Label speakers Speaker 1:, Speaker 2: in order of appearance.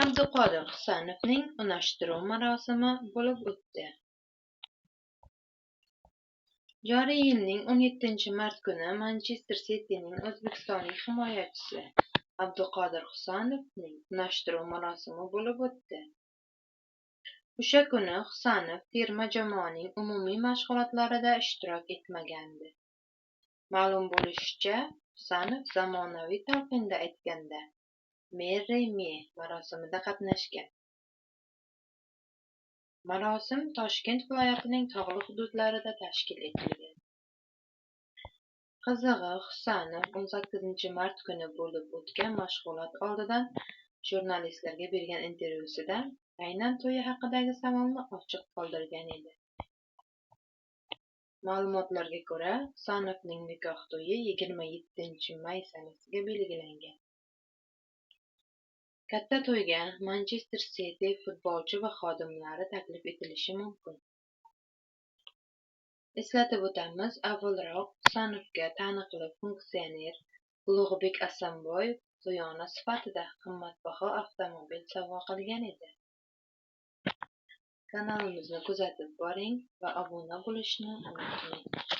Speaker 1: Abduqodir Husanovning unashtiruv marosimi bo'lib o'tdi. Joriy yilning 17-mart kuni Manchester Cityning o'zbekistonlik himoyachisi Abduqodir Husanovning unashtiruv marosimi bo'lib o'tdi. O'sha kuni Husanov terma jamoaning umumiy mashg'ulotlarida ishtirok etmagandi. Ma'lum bo'lishicha, Husanov zamonaviy talqinda aytganda, "Marry Me" marosimida qatnashgan. Marosim Toshkent viloyatining tog'li hududlarida tashkil etilgan. Qizig'i, Husanov 18-mart kuni bo'lib o'tgan mashg'ulot oldidan jurnalistlarga bergan intervyusida aynan to'yi haqidagi savolni ochiq qoldirgan edi. Ma'lumotlarga ko'ra, Husanovning nikoh to'yi 27-may sanasiga belgilangan. Katta to'yga Manchester City futbolchi va xodimlari taklif etilishi mumkin. Eslatib o'tamiz, avvalroq Husanovga taniqli funksioner Ulug'bek Asanboyev to'yona sifatida qimmatbaho avtomobil sovg'a qilgan edi. Kanalimizni kuzatib boring va obuna bo'lishni unutmang.